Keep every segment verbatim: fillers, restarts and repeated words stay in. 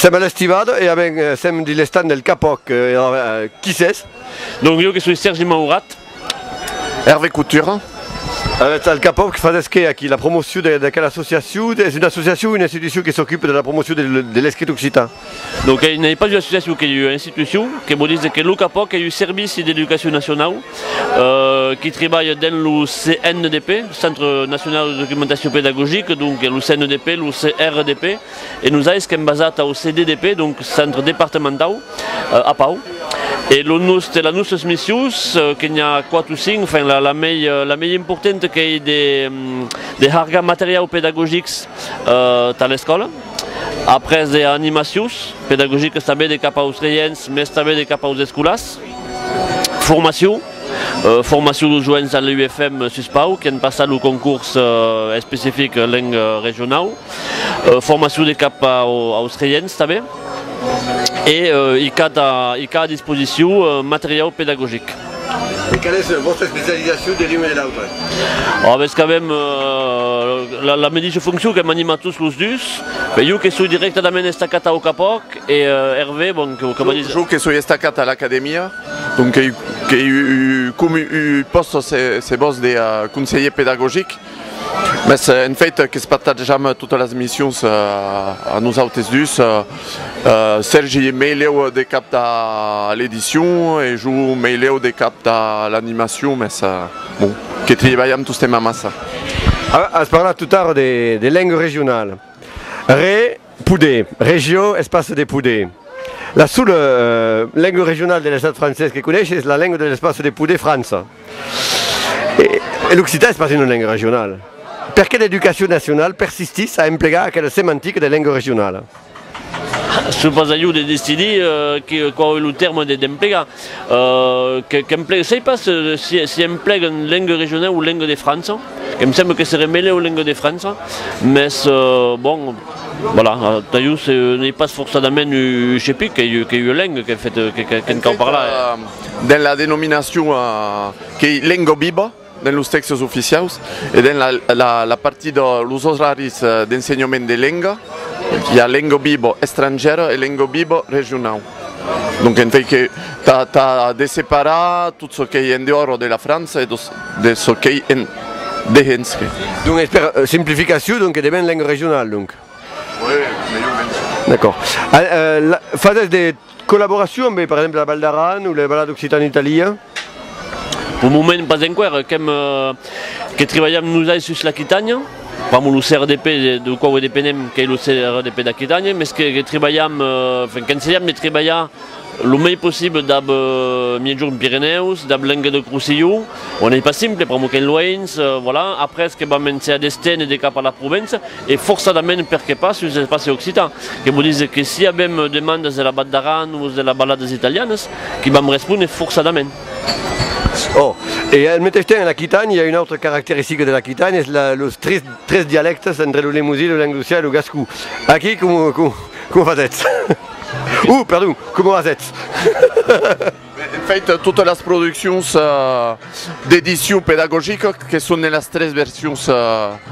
Sèm a l'Estivada e avèm, eh, sèm dins l'estand del Capòc, eh, eh, qui s'es? Donc, jo que soi Sergi Maurat. Hervé Couture. Alavetz, al Capòc, fasètz qué aquí? La promocion de, d'aquela associacion? Es una associacion o una institucion que s'ocupa de la promocion de, de l'escrit occitan? Donc, eh, n'ei pas ua associacion, qu'ei ua institucion, que vòu díser que lo Capòc qu'ei un servici d'educacion nacionau, eh, qui tribalha dens lo C N D P, Centre National de Documentacion Pédagogique, donc lo C N D P, lo C R D P, e nosais qu'èm basats au C D D P, donc Centre Départementau, eh, a Pau. E lo noste, las nostas missions, eh, que n'i a quate o cinc, enfin, la, la mei, eh, la mei importanta qu'ei de, mm, de hargar materiaus pedagogics, eh, tà l'escòla. Après, de animacions pedagogicas tanben de cap aus regents, mès tanben de cap aus escolars. Formacion, eh, formacion deus joens a l'U F M sus Pau, qui an passat lo concors, eh, especific lenga regionau. Eh, formacion de cap au, aus regents tanben. E, eh, i qu'a a, i qu'a a disposicion, eh, materiau pedagogic. E quala es la vòstra especializacion de l'un e l'autre? Ò, ben, qu'avem, eh, la, la medisha foncion, qu'èm animators los dus. Ben, jo que soi dirèctament estacat au Capòc e, eh, Hervé, bon, que, que va díser. Jo que soi estacat a l'acadèmia, donc qu'ei, qu'ei un, un, com un, un pòste, se, se vòs, de, eh, conselhièr pedagogic. Mès, eh, en fèit, que's partatjam totas las missions, eh, a nosautes dus. Eh, eh, Sergi mei lèu de cap tà l'edicion e jo mei lèu de cap tà l'animacion, mès, eh, bon, que tribalham tostemps amassa. Ah, as parlat totara de, de lenga regionala. Re, poder, region, espaci de poder. La sola, eh, lenga regionala de l'estat francés que coneishes es la lenga de l'espaci de poder França. E, e l'occitan es pas una lenga regionala. Perqué l'educacion nacionala persistís a emplegar aquela semantica de lenga regionala? Soi pas a jo de decidir, eh, que, quau es lo tèrme de, d'emplegar. Eh, que, qu'emple-, sèi pas, eh, si, si emplegan lenga regionala o lenga de França, que'm sembla que seré melhor lenga de França, mès, eh, bon, voilà, eh, tà jo se, n'ei pas forçadament un, un chepic, qu'ei, qu'ei ua lenga, qu'ei fèt, que, que, que'n cau parlar, eh. Eh, dens la denominacion, eh, qu'ei lenga viva, dens los tèxtes oficiaus, e dens la, la, la partida, los oraris, eh, d'ensenhament de lenga, i a lenga viva estrangièra e lenga viva regionau. Donc, en fèit, que tà, tà desseparar tot çò qu'ei en dehòra de la França e de, de çò qu'ei en dehens. Donc, es per, eh, simplificacion, donc, que devèn lenga regionala, donc. Oui, melhor, melhor. D'acòrd. Ah, eh, la, fasètz de collaboracion amb, per exemple, la Val d'Aran o la Valada Occitana Itàlia? Peu moment, pas enqüèra, qu'èm, eh, que tribalham nosais sus l'Aquitània, pr'amor lo C R D P de, deu quau depenem, qu'ei lo C R D P d'Aquitània, mès que, que tribalham, eh, enfin, qu'ensajam de tribalhar lo mei possible dab, eh, Miègjorn Pirenèus, dab Lengadòc Rosselhon, on n'ei pas simple, pr'amor qu'èm luenh, eh, voilà. Après, que vam ensajar d'esténer de cap a la Provença, e forçadament, perqué pas, sus l'espaci occitan. Que vòu díser que si avem demandas de la Val d'Aran o de las valadas italianas, qu'i vam respóner forçadament. Ò, e al meteis temps, en Aquitània, i a una autra caracteristica de l'Aquitània, es la, los tres, tres dialèctes entre lo lemosin, lo lengadocian e lo gascon. Aquí, com, com, com fasètz? Oh, perdon, com hasètz? En fèit, totas las produccions, eh, d'edicion pedagogica que son en las tres versions, eh,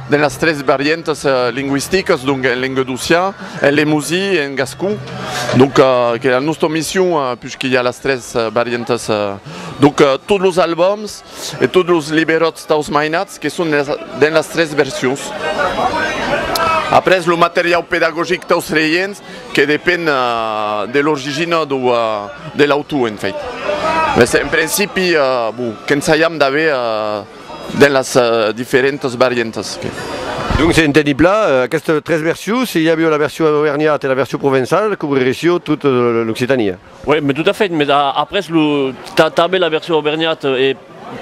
dens las tres variantas, eh, lingüisticas, donc en lengadocian, en lemosin e en gascon. Donc, eh, qu'ei la nosta mission, eh, puishque i a las tres, eh, variantas, eh. Donc, eh, tots los albums e tots los liberòts taus mainats que son dens, dens las tres versions. Après, lo materiau pedagogic taus regents que depen, eh, de l'origina deu, eh, de l'autor, en fèit. Mès, en principi, eh, bon, qu'ensajam d'aver, eh, dens las, eh, diferentas variantas. Donc, se enteni plan, eh, aquestas tres versions, se i aviá la version auvernhata e la version provençala, cobrireissiá tota, eh, l'Occitània. Oui, mais tout à fait, mais a-, après, lo, ta-, tanben la version auvernhata e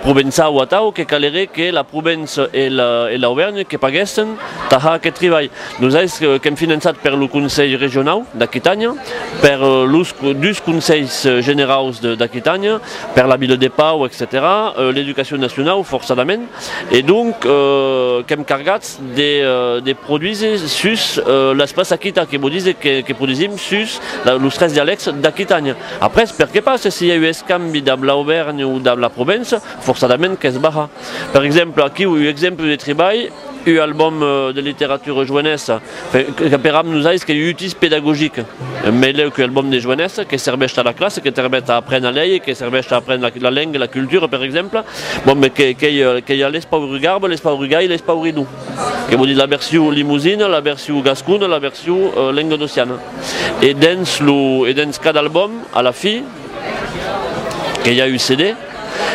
provençau atau, que caleré que la Provença e la, e l'Auvèrnha que paguèssen tà har aqueth tribalh. Nosais, eh, qu'èm finançats per lo Conselh Regionau d'Aquitània, per, eh, los co-, dus Conselhs, eh, Generaus de, d'Aquitània, per la Vila de Pau, etcetèra, eh, l'Educacion Nacionau, forçadament, e donc, eh, qu'èm cargats de, eh, de produsir sus, eh, l'espaci aquitan, que vòu díser que, que produsim sus la, los tres dialèctes d'Aquitània. Après, perqué pas, se i a un escambi dab l'Auvèrnha o dab la Provença, forçadament que's va har. Per exemple, aquiu, un exemple de tribalh, un album, eh, de literatura joenessa, enfin, que, qu'aperam nosais qu'ei un utís pedagogic, eh, mei lèu qu'un album de joenessa, que serveish a la classa, que serveish a apréner a léger, que serveish a apréner la, la lenga, la cultura, per exemple. Bon, mès que, qu'ei, eh, que i a Les Pauri Garba, Les Pauri Gai, Les Pauri Dons. Que vòu díser la version limosina, la version gascona, la version, eh, lengadociana. E dens lo, e dens cada album, a la fin, que i a un C D,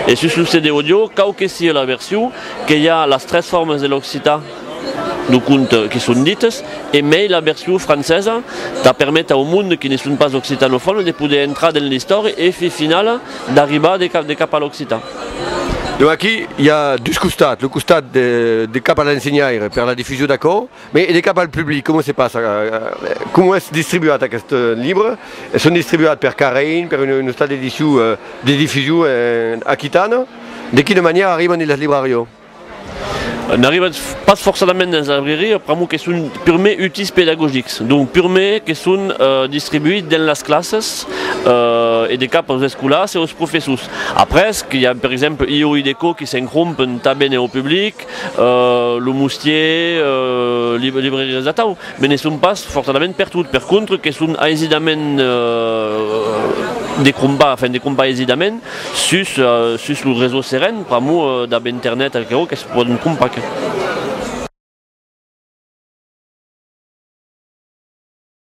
e sus lo C D audio, quau que sia la version, que i a las tres formas de l'occitan deu conte que son ditas, e mei la version francesa, tà perméter au monde qui ne son pas occitanofònes de poder entrar dens l'istòria e fin finala d'arribar de cap, de cap a l'occitan. Donc aquí, i a dus costats, lo costat de, de cap a l'ensenhaire per la difusion d'aquò, mès e de cap al public, coma se passa, eh, coma es distribuat aqueste libre? Son distribuats per Carrein, per un, un ostal d'edicion, eh, de difusion, eh, aquitana? De quina manièra arriban dins las librariás? N'arriban pas forçadament dens la librariá, pr'amor que son purmèr utís pedagogics, donc purmèr que son, eh, distribuits dens las classas, eh, e de cap aus escolars e aus professors. Après, que i a, per exemple, I O I Decò qui se'n crompan tanben au public, eh, lo Mostièr, eh, lib-, librariás atau, mès ne son pas forçadament pertot, per contra que son aisidament, eh, de crompar, enfin, de crompar aisidament sus, eh, sus lo réseau Seren, pr'amor, eh, dab internet, aquerò, que se pòden crompar.